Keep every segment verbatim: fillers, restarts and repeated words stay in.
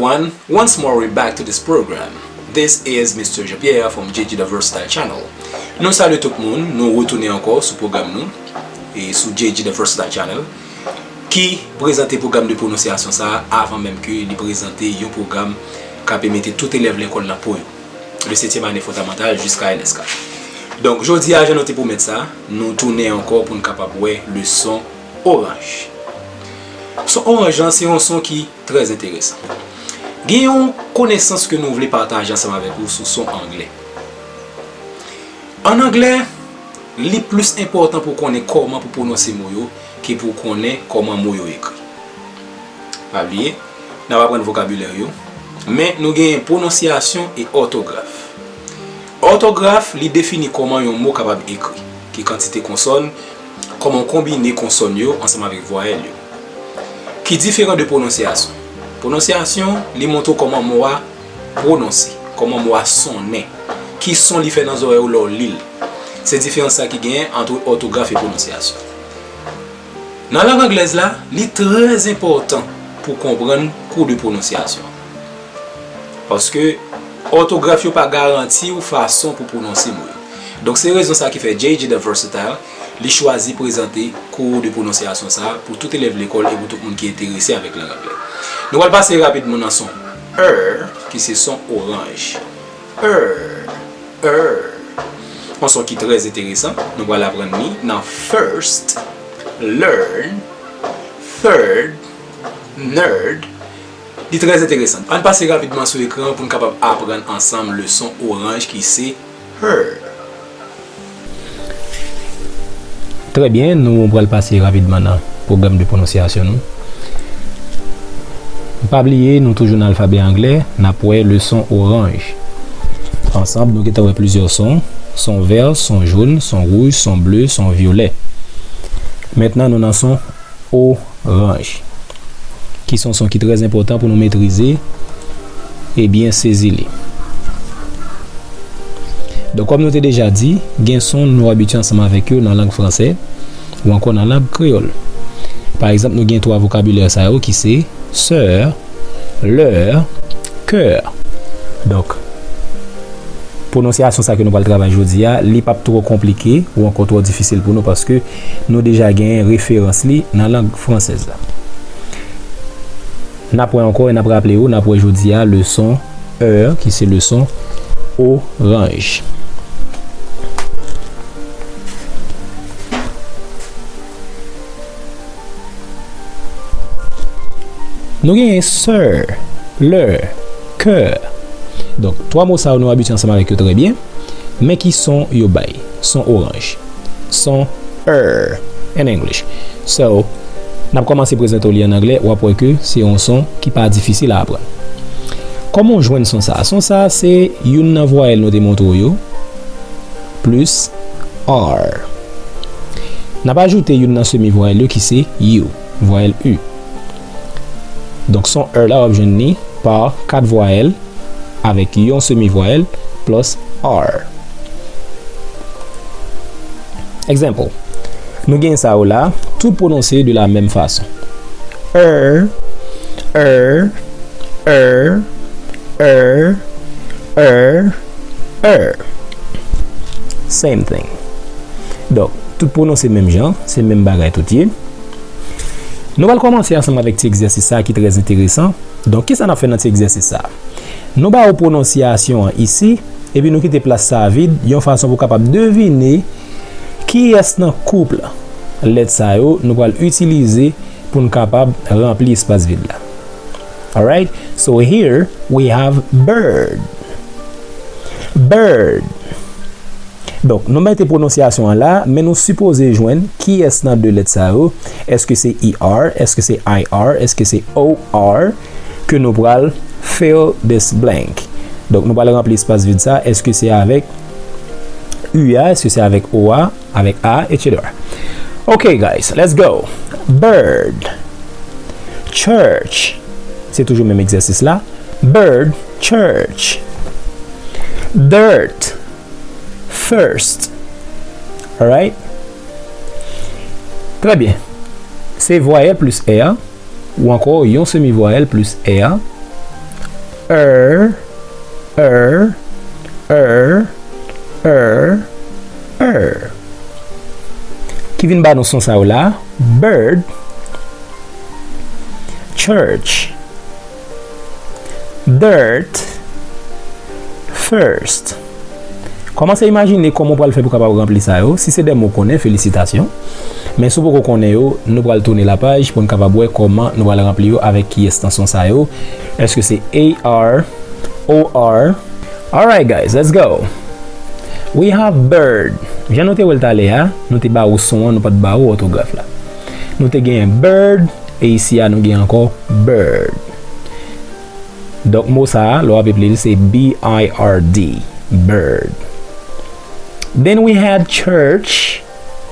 One, once more we back to this program. This is Mister Jean-Pierre from J J The Versatile Channel. Nou salye tout moun, nou retounen ankò sou pwogram nou e sou J J The Versatile Channel ki prezante pwogram de pwononsyasyon sa a avan menm ke li prezante yon pwogram k ap mete tout elèv lekòl nan po yo, de setyèm ane fondamantal jiska N S K. Donk, jodi a, jan nou te pwomèt sa, nou tounen ankò pou n kapab wè leson oranj. Son oranj lan se yon son ki trè enteresan. Gen yon konesans ke nou vle pataje ansanm avèk ou sou son anglè. An anglè, li plis enpòtan pou konnen kòman pou pwononse mo yo ke pou konnen kòman mo yo ekri. Pa bliye, n ap aprann vokabilè yo, men nou genyen pwononsyasyon e òtograf. Òtograf, li defini kòman yon mo kapab ekri, ki kantite konsòn, kòman w konbine konsòn yo ansanm avèk vwayèl yo. Ki diferan de pwononsyasyon. Pwononsyasyon, li montre w kòman mo a pwononse, kòman mo a sonnen, ki son li fè nan zòrèy ou lè w li l. Se diferans sa ki genyen ant òtograf e pwononsyasyon. Nan lang anglèz la, li trè enpòtan pou konprann kou de pwononsyasyon. Paske òtograf yo pa garanti w fason pou pwononse mo yo. Donk, se rezon sa ki fè J J The Versatile, li chwazi prezante kou de pwononsyasyon sa a pou tout elèv lekòl e pou tout moun ki enterese avèk lang anglè. Nou pral pase rapidman nan son er, ki se son oranj. Er, er. Yon son ki trè enteresan. Nou pral aprann li nan first, learn, third, nerd. Li trè enteresan. Ann pase rapidman sou ekran pou n kapab aprann ansanm leson oranj ki se er. Trè byen, nou pral pase rapidman nan pwogram de pwononsyasyon nou. Pa bliye, nou toujou nan alfabè anglè, n ap wè leson oranj. Ansanm, nou gentan wè plizyè son, son vè, son jòn, son wouj, son ble, son vyolè. Mentnan, nou nan son oranj, ki se yon son ki trè enpòtan pou nou metrize e byen sezi li. Donk, kòm nou te deja di, gen son nou abitye ansanm avèk yo nan lang fransè ou ankò nan lang kreyòl. Pa egzanp, nou gen twa vokabilè sa yo ki se sè, lè, kè. Donk, pwononsyasyon sa ke nou pral travay jodi a, li p ap twò konplike ou ankò twò difisil pou nou paske nou deja genyen referans li nan lang fransèz la. N ap wè ankò e n ap raple yo, n ap wè jodi a leson er, ki se leson oranj. Nou genyen sè, lè, kè. Donk, twa mo sa yo nou abitye ansanm avèk yo trè byen, men ki son yo bay? Son oranj. Son er in English. So, n ap kòmanse prezante w li an anglè, w ap wè ke se yon son ki pa difisil a aprann. Kòman w jwenn son sa a? Son sa a se youn nan vwayèl nou te montre w yo, plis er. N ap ajoute youn nan semi vwayèl yo ki se u, vwayèl u. Donk son er la w ap jwenn li pa kat vwayèl avèk yon semi vwayèl plus er. Example. Nou gen sa yo la, tout pwononse de la menm fason. Er, er, er, er, er, er. Same thing. Donk, tout pwononse menm jan, se menm bagay tout ye. Nou pral kòmanse ansanm avèk ti egzèsis sa a ki trè enteresan. Donk, kisa n ap fè nan ti egzèsis sa a? Nou ba ou pwononsyasyon an isi, epi nou kite plas sa a vid, yon fason pou w kapab devine kiyès nan koup lèt sa yo nou pral itilize pou n kapab ranpli espas vid la. Alright? So here we have bird. Bird. Donk, nou mete pwononsyasyon an la, men nou sipoze jwenn kiyès nan de lèt sa yo. Èske se E R? Èske se I R? Èske se O R? Ke nou pral fill this blank. Donk, nou pral ranpli espas vid sa. Èske se avèk U a? Èske se avèk O a? Avèk A, et cetera. Ok, guys, let's go. Bird. Church. Se toujou menm egzèsis la. Bird, church. Dirt. First. Alright? Trè byen. Se vwayèl plis è a, ou ankò yon semi vwayèl plis è a, Er, er, er, er, er. Ki vin ba nou son sa yo la? Bird, church, dirt, first. Kòmanse imajine kòman w pral fè pou w kapab ranpli sa yo. Si se de mo w konnen, felisitasyon. Men si w poko konnen yo, nou pral tounen lapaj pou n kapab wè kòman nou pral ranpli yo avèk kiyès nan son sa yo. Èske se A R, O R? Alright, guys, let's go. We have bird. Jan nou te wè l talè a, nou te ba ou son an, nou pa t ba ou òtograf la. Nou te gen bird, e isi a, nou gen ankò bird. Donk, mo sa a, lè w ap eple l, se B I R D, bird. Then we had church,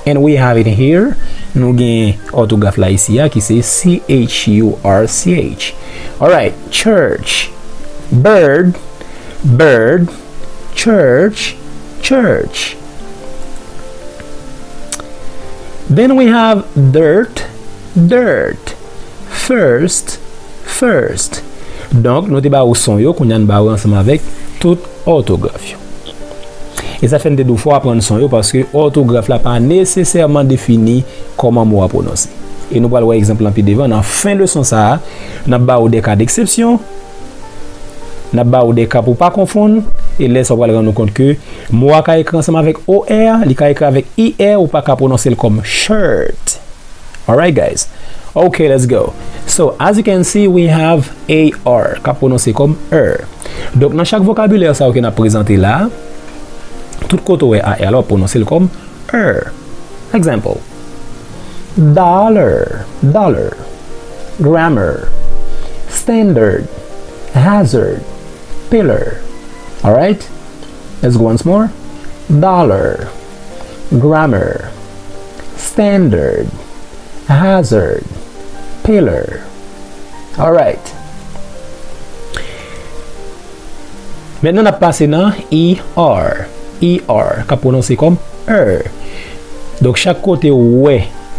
and we have it here. Nou gen òtograf la isi a, ki se C H U R C H. Alright, church, bird, bird, church, church. Then we have dirt, dirt, first, first. Donk, nou te ba ou son yo, kounye a n ba ou ansanm avèk tout òtograf yo. E sa fè n te di w fò w aprann son yo, paske òtograf la pa nesesèman defini kòman mo a pwononse. E nou pral wè egzanp lan pi devan, nan fen leson sa a, n ap ba ou de ka deksepsyon, n ap ba ou de ka pou w pa konfonn, e lè sa w pral rann ou kont ke mo a ka ekri ansanm avèk O R, li ka ekri avèk I R, ou pa ka pwononse l kòm shirt. Alright, guys. Okay, let's go. So, as you can see, we have A R, k ap pwononse kòm er. Donk, nan chak vokabilè sa yo ke n ap prezante la, tout kote w wè A R la, w ap pwononse l kòm er. Example, dollar, dollar. Grammar, standard, hazard, pillar. Alright? Let's go once more. Dollar, grammar, standard, hazard, pillar. Alright. Mentnan n ap pase nan E R. E R, k ap pwononse kòm er. Donk, chak kote w wè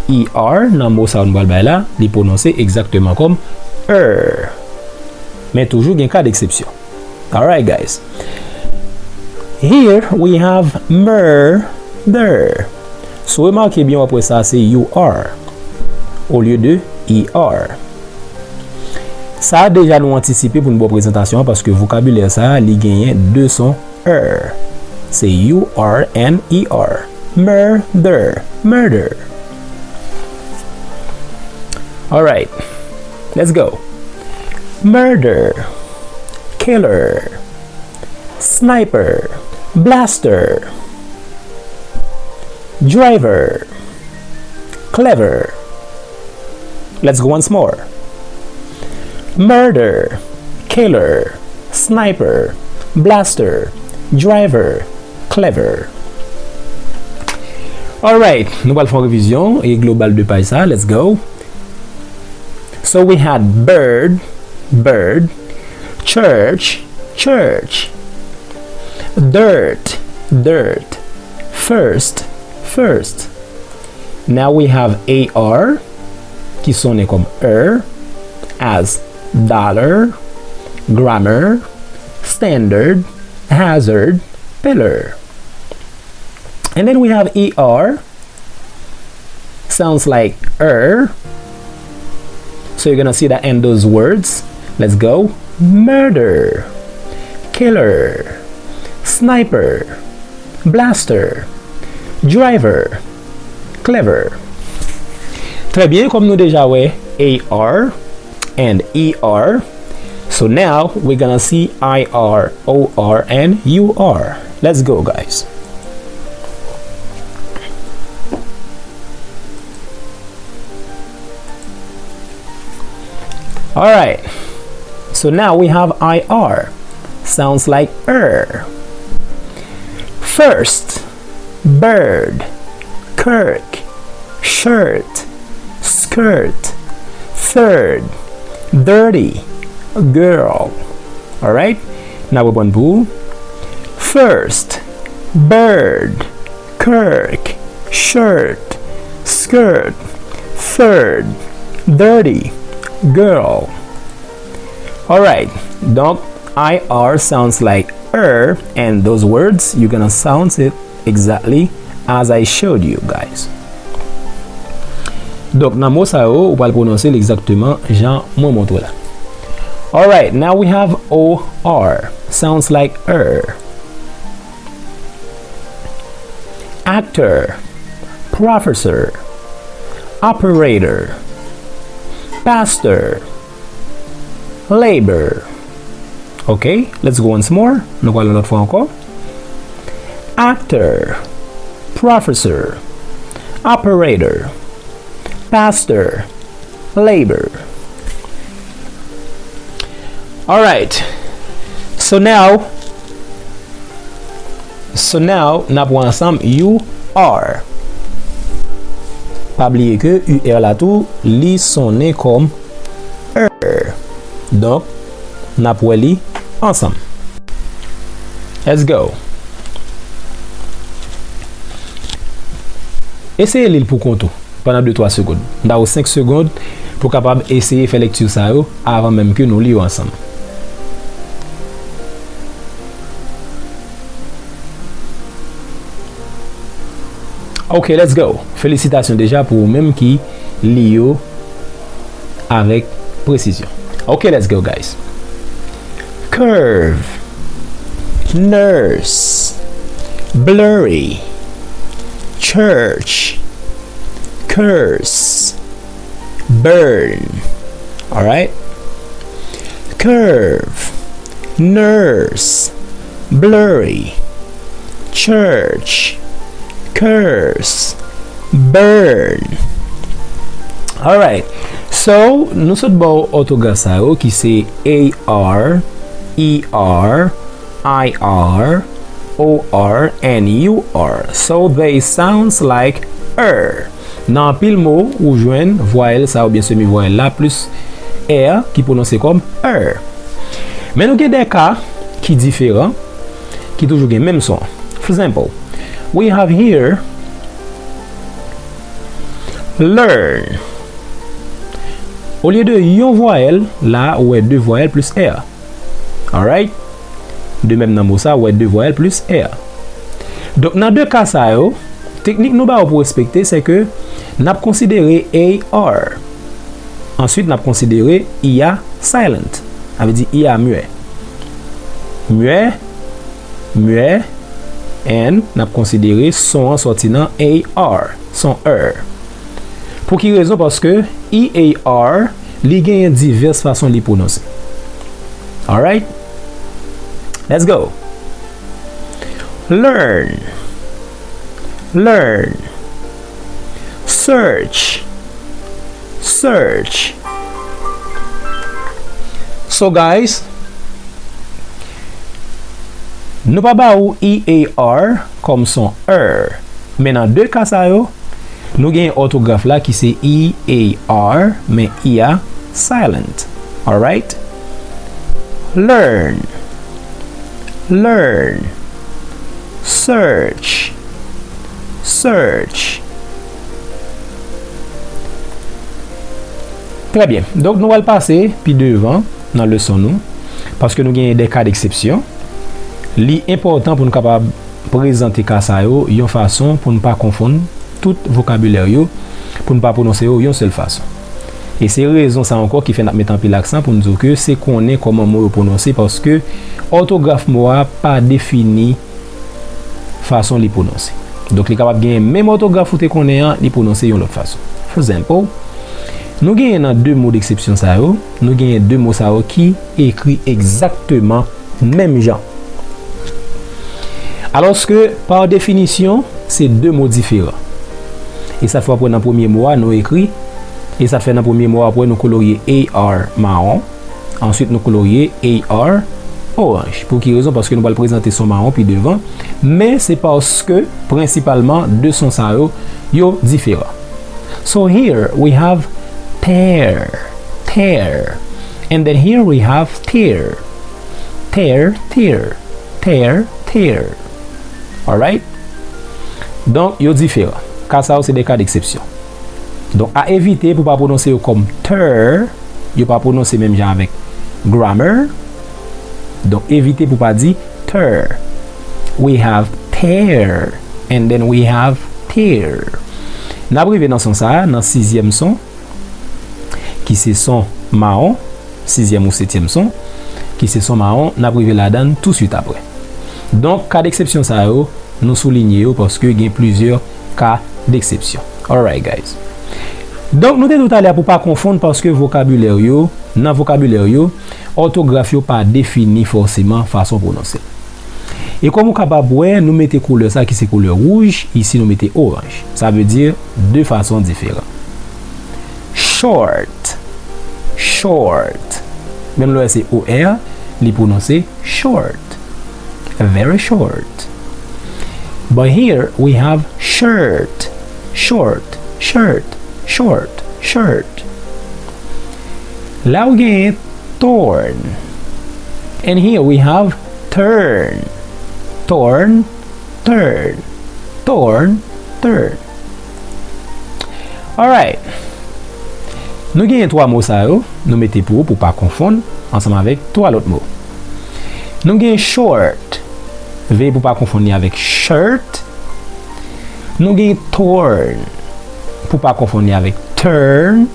E R nan mo sa yo n pral bay la, li pwononse egzakteman kòm er. Men toujou gen ka deksepsyon. Alright, guys. Here we have murder. Si w remake byen, w ap wè sa se U R olye de E R. Sa a deja nou antisipe pou n ba w prezantasyon an, paske vokabilè sa a, li genyen de son er. Se U R and E R. Murder. Murder. Alright. Let's go. Murder. Killer. Sniper. Blaster. Driver. Clever. Let's go once more. Murder, killer, sniper, blaster, driver, clever. Alright, nou pral fè yon revizyon e global de paj sa. Let's go. So we had bird, bird, church, church, dirt, dirt, first, first. Now we have A R, ki sonnen kòm er, as dollar, grammar, standard, hazard, pillar. And then we have E R, sounds like er. So you're gonna see that in those words. Let's go. Murder, killer, sniper, blaster, driver, clever. Trè byen, kòm nou deja wè A R and E R. So now we're gonna see I R, O R, and U R. Let's go, guys. Alright. So now we have I R. Sounds like er. First, bird, Kirk, shirt, skirt, third, dirty, girl. Alright? N ap reprann pou ou. First, bird, Kirk, shirt, skirt, third, dirty, girl. Alright. Donk, I R sounds like er, and those words, you're gonna sound it exactly as I showed you guys. Donk, nan mo sa yo, ou pral pwononse l egzakteman jan mwen montre la. Alright, now we have O R. Sounds like er. Actor, professor, operator, pastor, labor. Ok, let's go once more. Nou pral yon lòt fwa ankò. Actor, professor, operator, pastor, labor. Alright. So now, so now, n ap wè ansanm you are. Pa bliye ke U R la tou, li sonnen kòm er. Donk, n ap wè li ansanm. Let's go. Eseye li l pou kont ou pandan de twa segonn. M ta ba w senk segonn pou w kapab eseye fè lekti sa yo avan menm ke nou li yo ansanm. Ok, let's go. Felisitasyon deja pou ou menm ki li yo avèk presizyon. Ok, let's go, guys. Curve, nurse, blurry, church, curse, burn. Alright? Curve, nurse, blurry, church, curse, burn. Alright. So, nou sot ba w òtograf sa yo ki se A R, E R, I R, O R, and U R. So they sounds like er. Nan anpil mo, ou jwenn vwayèl sa oubyen semi vwayèl la plis er ki pwononse kòm er. Men nou gen de ka ki diferan, ki toujou gen menm son. For example, we have here learn. Olye de yon vwayèl, la ou wè de vwayèl plis er. Alright? De menm nan mo sa, ou wè de vwayèl plis er. Donk, nan de ka sa yo, teknik nou ba yo pou respekte, se ke n ap konsidere A R. Answit, n ap konsidere I a silent. Sa vle di I a muet. Muet, muet, and n ap konsidere son an sòti nan A R, son er. Pou ki rezon? Paske E A R, li genyen divès fason li pwononse. Alright? Let's go. Learn. Learn. Search. Search. So, guys, nou pa ba ou E A R kòm son er, men nan de ka sa yo, nou gen òtograf la ki se E A R, men I a silent. Alright? Learn. Learn. Search. Search. Trè byen. Donk, nou pral pase pi devan nan leson nou, paske nou genyen de ka deksepsyon. Li enpòtan pou nou kapab prezante ka sa yo yon fason pou n pa konfonn tout vokabilè yo, pou n pa pwononse yo yon sèl fason. E se rezon sa ankò ki fè n ap met anpil aksan pou n di w ke se konnen kòman mo yo pwononse, paske òtograf mo a pa defini fason li pwononse. Donk, li kapab genyen menm òtograf ou te konnen an, li pwononse yon lòt fason. For example, nou genyen nan de mo deksepsyon sa yo, nou genyen de mo sa yo ki ekri egzakteman menm jan. Alòske, pa definisyon, se de mo diferan. E sa fè w ap wè nan premye mo a, nou ekri, e sa fè nan premye mo a, w ap wè nou kolorye A R mawon, answit nou kolorye A R oranj. Pou ki rezon? Paske nou pral prezante son mawon pi devan, men se paske, prensipalman, de son sa yo, yo diferan. So here we have tear, tear. And then here we have tear. Tear, tear, tear, tear. Alright? Donk, yo diferan. Ka sa yo se de ka deksepsyon. Donk, a evite pou pa pwononse yo kòm ter, yo pa pwononse menm jan avèk grammar. Donk, evite pou pa di ter. We have pear, and then we have tear. N ap rive nan son sa a, nan sizyèm son, ki se son mawon, sizyèm ou setyèm son, ki se son mawon, n ap rive ladan l touswit apre. Donk, ka deksepsyon sa yo, nou soulinye yo paske gen plizyè ka deksepsyon. Alright, guys. Donk, nou te di w talè a pou pa konfonn paske vokabilè yo, nan vokabilè yo, òtograf yo pa defini fòseman fason pwononse l. E kòm ou kapab wè, nou mete koulè sa ki se koulè wouj, isi nou mete oranj. Sa vle di de fason diferan. Short, short. Menm lè se O R, li pwononse short. Very short. But here we have shirt, short, shirt, short, shirt. La ou genyen torn. And here we have turn. Torn, turn. Torn, turn. Alright. Nou genyen twa mo sa yo, nou mete pou ou pou pa konfonn ansanm avèk twa lòt mo. Nou gen short, veye pou pa konfonn li avèk shirt. Nou gen torn, pou pa konfonn li avèk turn.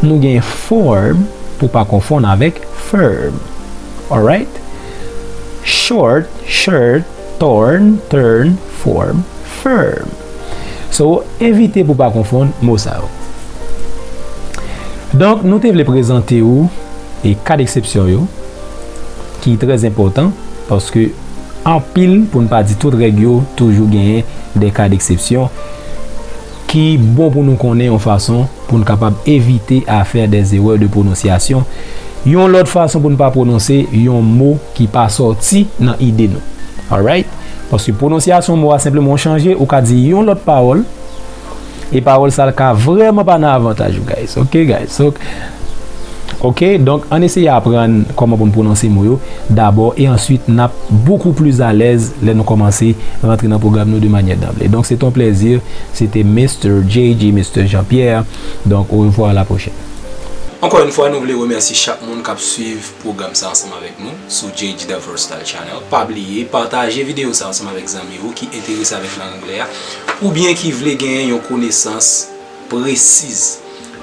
Nou gen form, pou pa konfonn avèk firm. Alright? Short, shirt, torn, turn, form, firm. So, evite pou pa konfonn mo sa yo. Donk, nou te vle prezante ou e ka deksepsyon yo, ki trè enpòtan, paske anpil, pou n pa di tout règ yo, toujou genyen de ka deksepsyon ki bon pou nou konnen yon fason pou n kapab evite à faire des erreurs de prononciation. Yon lòt fason pou n pa pwononse yon mo ki pa sòti nan ide nou. Alright? Paske pwononsyasyon mo a senpleman w chanje, ou ka di yon lòt pawòl, e pawòl sa a ka vrèman pa nan avantaj ou, guys. Ok, guys? So, ok, donk, ann eseye aprann kòman pou n pwononse mo yo dabò, e answit, n ap bokou plis alèz lè nou kòmanse rantre nan pwogram nou de manyè danble. Donk, se te yon plèzi. Se te Mister J J, Mister Jean-Pierre. Donk, au revoir, à la prochaine. Ankò yon fwa, nou vle remèsye chak moun k ap swiv pwogram sa ansanm avèk nou sou J J The Versatile Channel. Pa bliye, pataje videyo sa ansanm avèk zanmi ou ki enterese avèk lang anglè a, oubyen ki vle genyen yon konesans presiz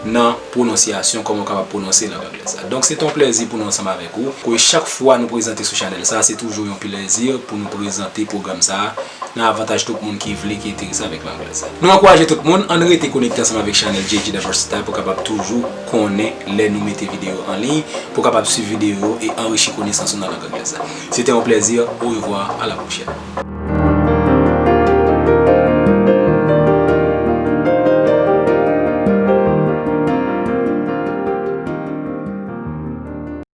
nan pwononsyasyon, kòman w kapab pwononse lang anglè sa. Donk, se te yon plèzi pou nou ansanm avèk ou. Ke chak fwa nou prezante sou chanèl sa, se toujou yon plèzi pou nou prezante pwogram sa nan avantaj tout moun ki vle, ki enterese avèk lang anglè sa. Nou ankouraje tout moun, ann rete konekte ansanm avèk chanèl J J The Versatile pou kapab toujou konnen lè nou mete videyo an liy, pou kapab swiv videyo yo e anrichi konesans ou nan lang anglè sa. Se te yon plèzi. Au revoir, à la prochaine.